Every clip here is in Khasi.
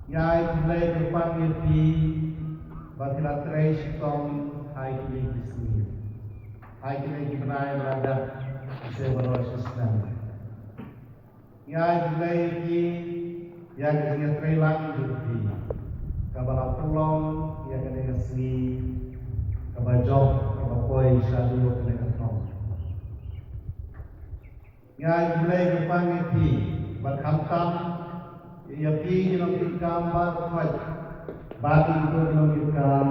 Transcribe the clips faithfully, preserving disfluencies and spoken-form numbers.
Ngi ai khublei kyrpang ïa phi ba phi la trei shitom ha kine ki sngi, ha kine ki bnai ba la dep, sha baroh shi snem. Ngi ai khublei ïa phi ïa ka jingïatreilang jong phi kaba la pynlong ïa kane ka sngi kaba jop, kaba poi shaduh kane ka thong. Ngi ai khublei kyrpang ïa phi bad khamtam ïa phi ki nongkitkam baroh khoit bad kito ki nongkitkam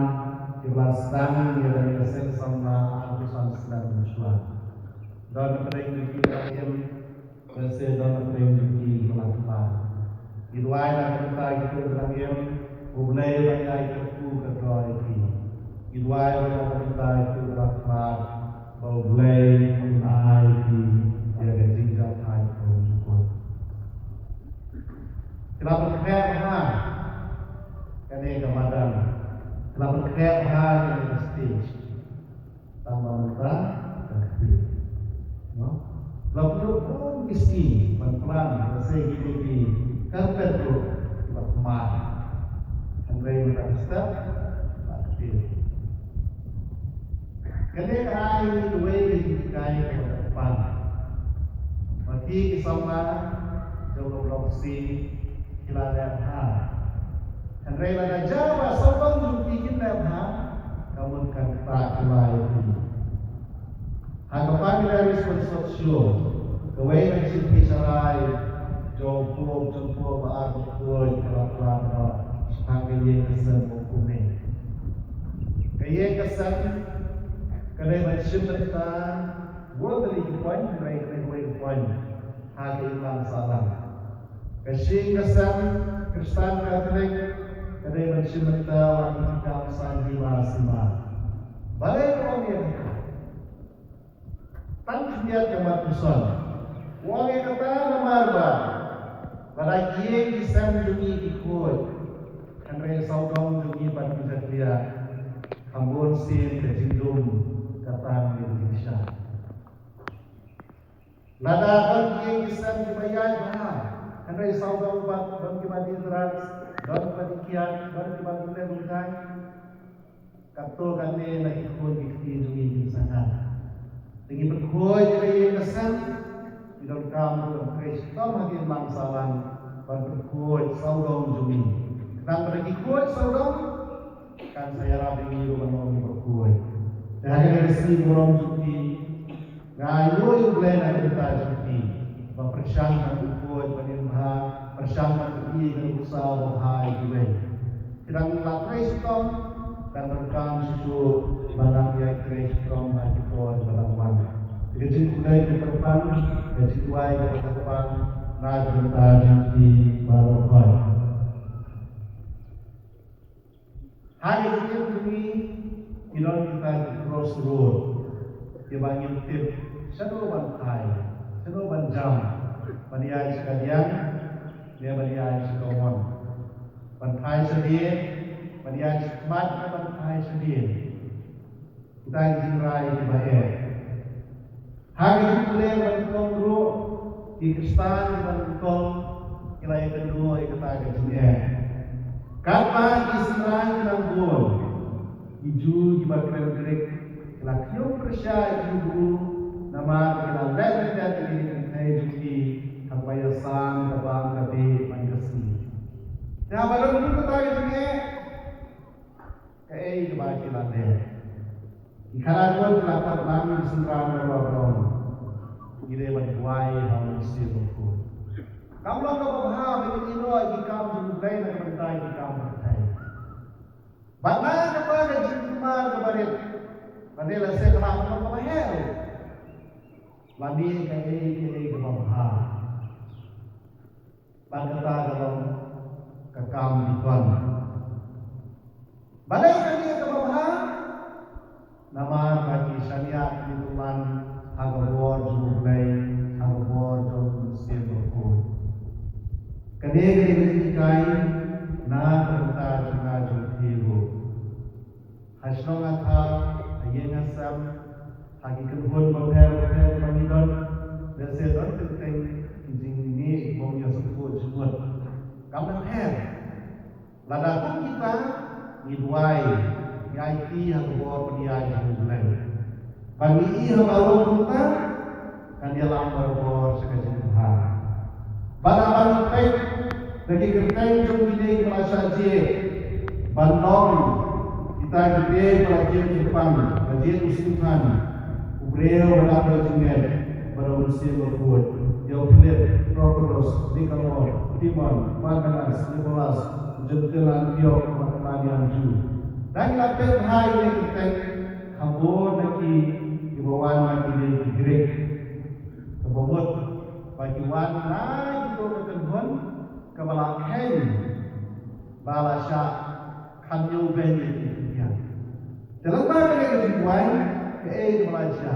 kiba la sdang ïa kane ka seng samla arphew san snem mynshuwa. Don napdeng jong ki ba la im, lehse don napdeng jong ki ba la khlad. Ngi duwai na ka bynta kito kiba dang im, ba U Blei un ai kyrkhu kyrdoh ïa ki. Ngi duwai ruh na ka bynta kito kiba la khlad, ba U Blei un ai ïa ki ïa ka jingjahthait kaba jukut. Ki la pynkhreh bha kane ka madan, ki la pynkhreh bha kane ka stage. Tang ba mynta ka kti, no? La pynlut bun ki sngi ban plan, lehse kine ki carpet ruh la kmar. Hynrei mynta ka step la kti. Kane ka ai ïa ngi kawei ka jinghikai kaba kyrpang. Ba ki, ki samla jong ka Block C ki la leh bha. Hynrei lada jia ba sawdong jong ki kin leh bha, ka mut kan ktah kylla ïa phi. Ha ka Family Response Roadshow, kawei na ka jingpynshai jong u Pope John Paul ba ar ba khuid ka la kren shaphang ka ïing ka sem ba kumne. Ka ïing ka sem ka dei ban shim bynta, bun tylli ki point, hynrei kane kawei ka point ha ka imlang sahlang. Ka ïing ka sem Khristan Katholik ka dei ban shim bynta wan ki kam san hima sima. Balei ka ong ïa kata? Tang khyndiat ka mat puson. U ong ïa kata namar ba lada ki ïing ki sem jong ngi ki khuid, hynrei sawdong jong ngi pat ki jakhlia, kham bun sien ka jingdum ka tang ïa ka jingshai. Lada don ki ïing ki sem kiba ïaid bha, hynrei sawdong pat don kiba die drugs, don kiba die kiad, don kiba die leh lungtai. Katto katne na ki khun ki kti jong ngi kin sangeh. Te ngi pynkhuid ïa ka ïing ka sem, ngi donkam ruh ban trei shitom ha ka imlang sahlang ban pynkhuid sawdong jong ngi. Khnang ba da ki khuid sawdong, kan sa ïarap ïa ngi ruh ban long kiba khuid. Te ha kane ka sngi burom jong phi, nga ai nguh ïa U Blei na ka bynta jong phi, ba pyrshang ban pynkhuid ban im bha, pyrshang ban pyni ïa ka nuksa ba bha ïa kiwei. Ki dang la trei shitom, kan donkam shuh shuh ban nang ïai trei shitom ha ki por ba dang wan. Te ka jingkhublei ka kyrpang, ka jingduwai ka kyrpang na ka bynta jong phi baroh khoit. Ha ka jingim jong ngi, ki don kita ki crossroad kiba ngim tip shano ban phai, shano ban jam, ban ïaid sha ka diang ne ban ïaid sha ka mon, ban phai shadien, ban ïaid sha khmat ne ban phai shadien. Kita ki jingrai kiba eh. Ha ka jingpule ba nyngkong ruh, ki Khristan ba nyngkong ki la ïakynduh ïa kata ka jingeh. Katba ki synran ki nang bun, ki Jiw kiba kren Grik ki la khñium pyrshah ïa ki Hibru namar ki la leh lyndet ïa ka jingkynthei jong ki ha kaba ïasam ka bam ka bieit man ka sngi. Te haba don ruh kata ka jingeh, kaei kaba ki la leh? Ki khynnah ki la khot lang ki synran baroh, ngi dei ban buai ha u Mynsiem Bakhuid. Kam long kaba bha ba ngin ïehnoh ïa ki kam jong U Blei na ka bynta ki kam pyrthei? Bad na kata ka jingkulmar kaba rit, lane lehse ka lah ban long kaba heh ruh, la mih kaei kaei kaba bha. Bad kata ka long ka kam dikon. Balei kane kaba bha? Namar ba ki shaniah ki duklan ha ka bor jong U Blei, ha ka bor jong U Mynsiem Bakhuid. Kane ka dei ka jinghikai na ka bynta jong nga jong phi ruh. Ha shnong ha thaw, ha ïing ha sem, ha ki kynhun bapher bapher ba ngi don, lehse don teng teng ki jingmih bym ïasngewthuh jingmut. Kam don her. Lada kum kita ngi duwai, ngi aiti ha ka bor pdiang jong U Blei, ba ngi i ha baroh kumta, kan ïalam barabor sha ka jingbha. Bad haba ngi peit na ki kyrteng jong kine kiba la shah jied, ban long kita kiba la jied kyrpang, la jied u Stephan, u briew ba la dap da jingngeit bad u Mynsiem Bakhuid, ïa u Philip, Prochorus, Nikanor, Timon, Parmenas, Nikolas, u Jentil Antiok, bad u Nikanor Ju. Lada ngi la peit bha ïa kine ki kyrteng, kaba bun na ki, kiba wan na kine ki Grik. Kaba mut ba ki wan na kito ki kynhun kaba la kheiñ ba la shah kham ñiewbeiñ ïa ki khyndiat. Te lyngba kane ka jingduwai, kaei kaba la jia?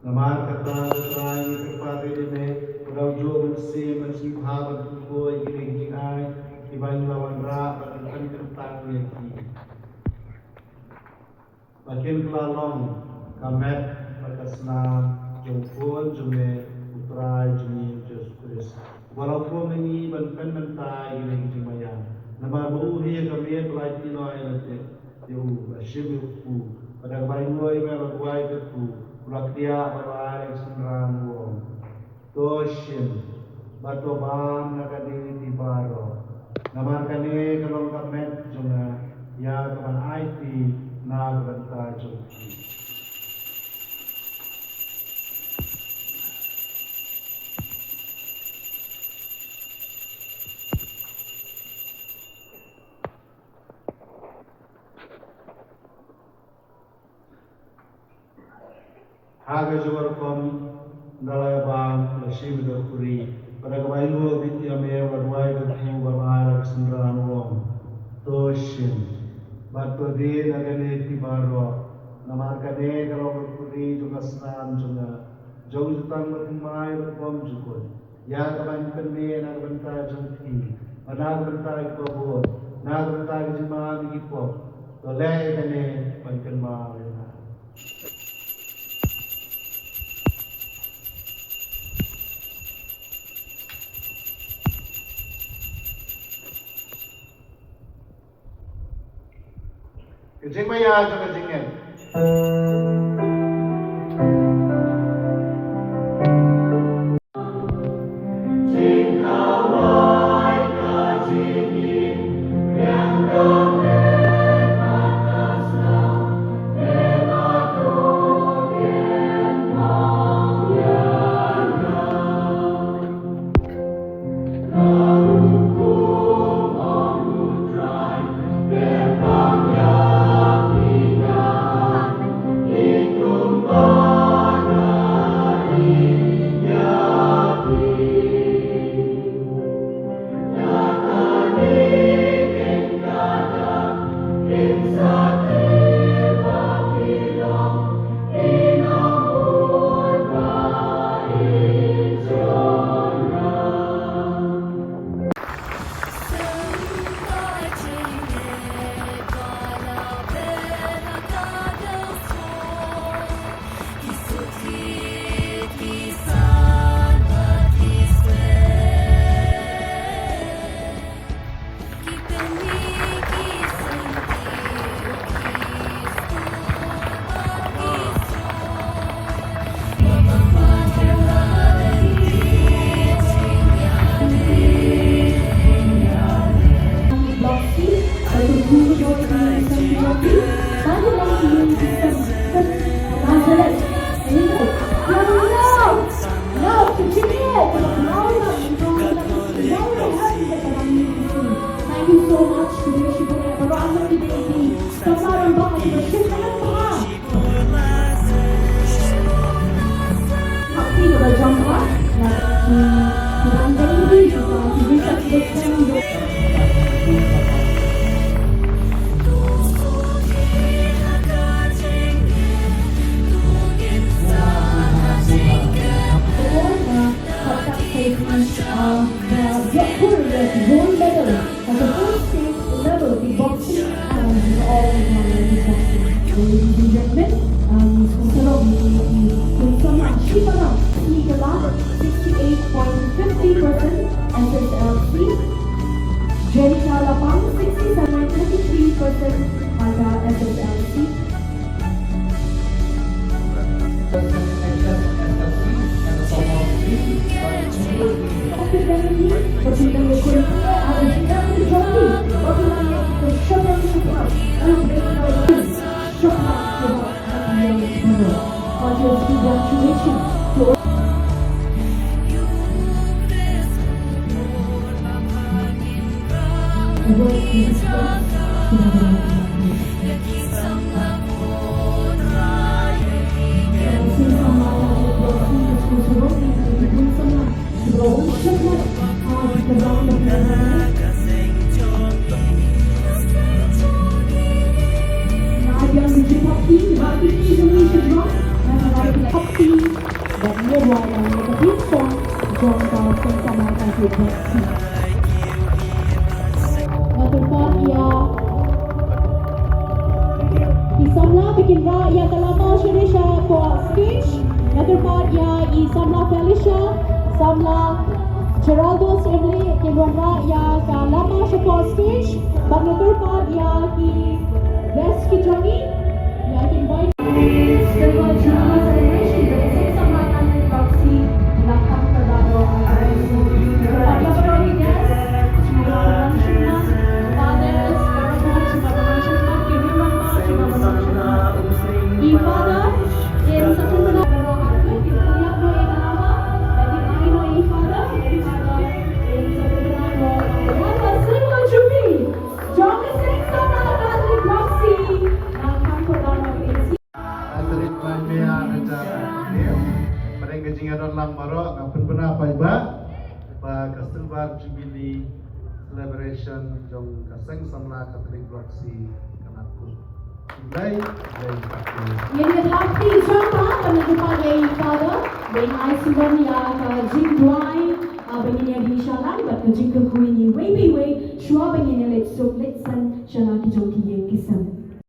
Namar kata, ko Trai, ngi kyrpad ïa me, ba u juh u Mynsiem Bakhuid un kyrkhu ïa kine ki jingai kiba ngi la wanrah bad ngi pynkyntang ïa ki, ba kin kylla long ka met bad ka snam jong u Khun jong me, u Trai jong ngi Jisu Khrist, uba la hukum ïa ngi ban pynmynta ïa kine ki jingmaïan. Namar ba u hi ïa ka miet ba la ïatai noh ïa lade ïa u, la shim ïa u kpu, bad da kaba ainguh ïa me la duwai kyrkhu, u la kdiah bad la ai ïa ka synran, u ong: To shim bad to bam na kane phi baroh, namar kane ka long ka met jong nga, ïa kaban aiti na ka bynta jong phi. Ha ka juh ka rukom, ynda la ïa bam, la shim ïa ka khuri, bad da kaba ainguh ïa me, u la duwai kyrkhu, u la ai ïa ka synran, u ong: To shim bad to die na kane phi baroh, namar kane ka long ka khuri jong ka snam jong nga, jong ka jutang bathymmai bad bymjukut, ïa kaban pynmih na ka bynta jong phi bad na ka bynta ki babun, na ka bynta ka jingmap ïa ki pop. To leh ïa kane ban kynmaw ïa nga. Ka jingmaïa jong ka jingngeit. Thank you so much. At the first state level, the boxing and all the boxing. Ladies and gentlemen, um, Miss Kusarong, Miss Kusarong, Shipara, Sneakala, sixty-eight point fifty percent S S L C. Jenica Lapang, sixty-seven point thirty-three percent under S S L C. Nga kyrpad ïa ki samla ba kin rah ïa ka lama sha sha ka stage. Nga kyrpad ïa i samla Felicia, samla Geraldo Sriemlieh, kin wanrah ïa ka lama sha ka stage. Bad nga kyrpad ïa ki guest ki jong ngi ïa kin bai. Hynrei ka jingïadon lang baroh nga pynbna paidbah ba ka Silver Jubilee Celebration jong ka Seng Samla Catholic Block C ka la kut. Dei, dei, dei. Ngin ïa thap kti jong ka, ka ngi kyrpad ïa i Father ba in ai sngewbha ïa ka jingduwai, ah, ba ngin ïa dih sha lang bad ka jingkyrkhu ïa ngi wei pa wei shuwa ba ngin ïa leit suk leit saiñ sha la ki jong ki.